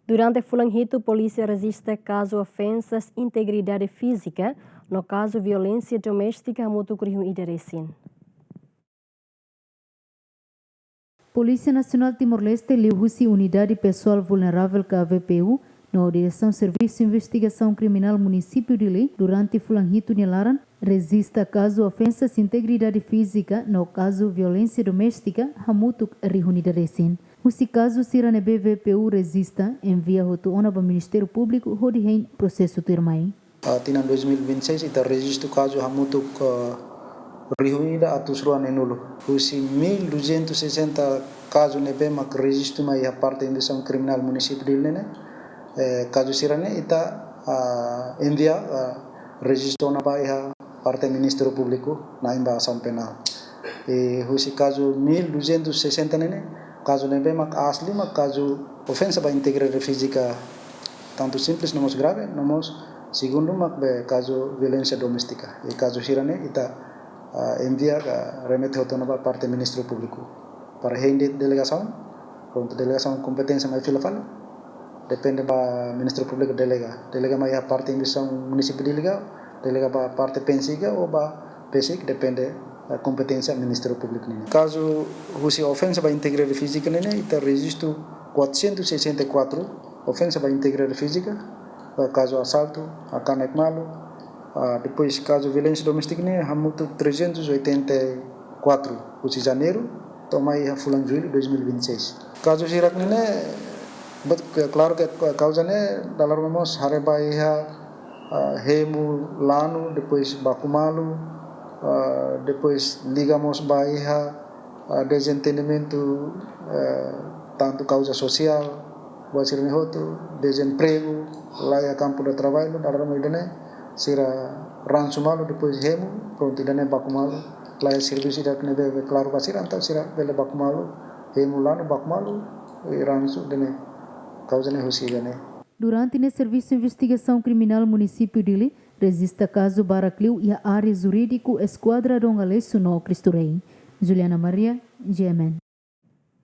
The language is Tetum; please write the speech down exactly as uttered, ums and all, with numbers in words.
Durante fulan hitu, polísia rejista kazu ofensas integridade fízika no kazu violénsia doméstika hamutuk rihun ida resin. Polísia Nasionál Timor-Leste, liuhusi Unidade Pesoál Vulnerável ka V P U, no Diresaun Servisu Investigasaun Kriminál Munisípiu Dili, durante fulan hitu nia laran, rejista kazu ofensas integridade fízika no kazu violénsia doméstika hamutuk rihun ida resin. Husi kazu sira ne'ebé V P U rejista, envia hotu ona ba Ministériu Públiku hodi hein prosesu tuirmai. Ah, tinan dois mil e vinte e seis, ita rejistu kazu hamutuk, ah, rihun ida atus rua neenulu. Husi mil duzentos e sessenta kazu ne'ebé mak rejistu mai iha parte investigasaun kriminál munisípiu Dili ne'e, eh, kazu sira-ne'e ita, ah, envia, ah, rejistu ona ba iha parte Ministériu Públiku, na'in ba asaun penál. I husi kazu mil duzentos e sessenta ne'e, kazu ne'ebé mak asli mak kazu ofensa ba integridade fízika, tantu simples no mós grave, no mós segundu mak be kazu violénsia doméstika. I kazu sira-ne'e ita, ah, envia ka remete hotu ona ba parte Ministériu Públiku. Para hein de'it delegasaun, prontu, delegasaun kompeténsia mai fila fali, depende ba Ministériu Públiku delega. Delega mai iha parte investigasaun munisípiu Dili ka, delega ba parte PNCI ka, ou ba PCIC, depende, eh, kompeténsia Ministériu Públiku nian. Kazu husi ofensa ba integridade fízika ne'e, ita rejistu quatrocentos e sessenta e quatro ofensa ba integridade fízika, eh, kazu asaltu, hakanek malu, ah, depois kazu violénsia doméstika ne'e hamutuk trezentos e oitenta e quatro, husi janeiru to'o mai iha fulan jullu dois mil e vinte e seis. Kazu sira-ne'e, but, klaru ke kauza ne'e dala ruma mós haree ba iha, ah, hemu lanu, depois baku malu, ah, depois liga mós ba iha, ah, dezentendimentu, eh, tantu kauza sosiál, buat sira-ne'e hotu, dezempregu, la iha kampu de traballu, dala ruma ida-ne'e, sira ransu malu, depois hemu, prontu, ida-ne'e baku malu, la iha servisu ida ne'ebé klaru ba sira, entaun sira bele baku malu, hemu lanu baku malu, i ransu, ida-ne'e, kauza ne'e husi ida-ne'e. Durante ne'e Servisu Investigasaun Kriminál Munisípiu Dili rejista kazu barak liu iha área jurídiku Eskuadra Dom Aleixo no Cristo Rei. Juliana Maria, G M N.